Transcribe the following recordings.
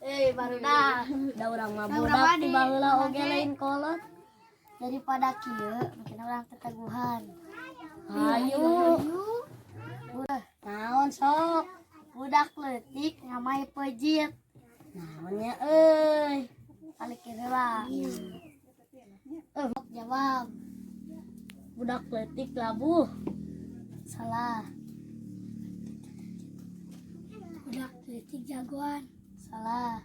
Eh, barudak. Da urang mah Da urang budak mah ti baheula oge lain kolot. Daripada kieu, mungkin urang teteguhan. Hayu. Udah, Naon sok? Budak leutik ngamai pejit. Naonnya euy? Kali kiri lah. Eh, Jawab. Budak leutik labuh. Salah. Budak leutik jagoan. Salah.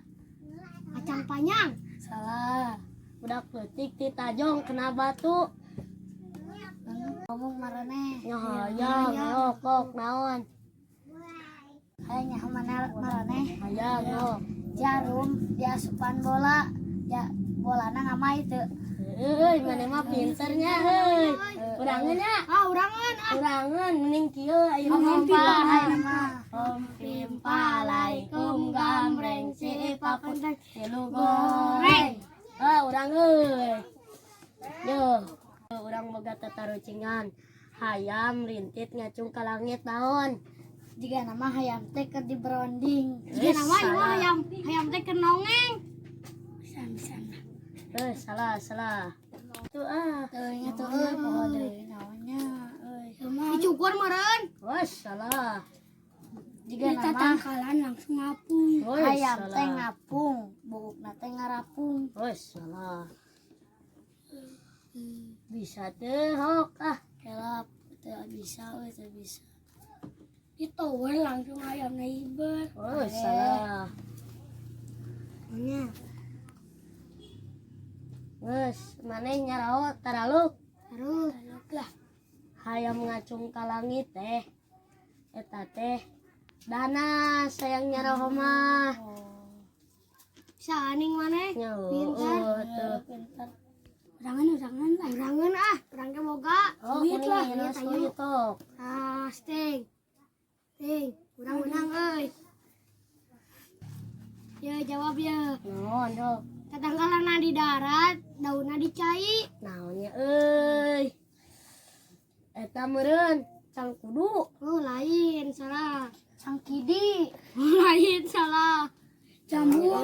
Kacang panjang. Salah. Budak leutik ti tajong kena batu. Ngomong maraneh. Nya hayang, yok kok naon? Hayang nyaho mana maraneh? Hayang yok. Jarum diasupan bola. Ya, bolana ngamai teu. Euy, maneh mah pinternya euy. Urangeun nya. Ah, urangan ah. Urangeun mending kieu ayeuna Ngomong mah. ayeuna mah. Om pim palaikum gambreng si paput tilu goreng. Ah, urang euy. Yo, urang boga tatarucingan. Hayam rintit ngacung ka langit naon? Jigana mah hayam teh keur di bronding. Eh, Jigana mah ieu salah. Hayam hayam teh keur nongeng. Bisa bisa. Eh, salah, salah. Tuh ah. Teu nya tuh euy, poho deui naonnya euy. Dicukur meureun. Wah, salah. Jigana mah Tangkalan langsung ngapung. Woi, hayam teh salah. Ngapung, buukna teh ngarapung. Woi, salah. Bisa teh hok ah. Kelap teu bisa euy, teu bisa. Di tower langsung ayam neighbor. Woi, salah. Nya. Geus, maneh nyarao taraluk. Aduh, Lah, Hayam ngacung ka langit teh. Eta teh dana sayang nyaraho mah. Bisa aning maneh. Nya, Pintar. oh, tuh. Pintar. Urangan urangan lah. Urangeun ah, urang ge boga. Oh, Duit kuning lah, ini duit ayo. duit tok. Ah, sting. Ting, urang menang euy. Ya, jawab ya. Naon, dok? Tatangkalana di darat, daunna di cai. Naonnya euy? Eta meureun cangkudu. Oh, lain, salah. Cangkidi. Oh, lain, salah. Jambu.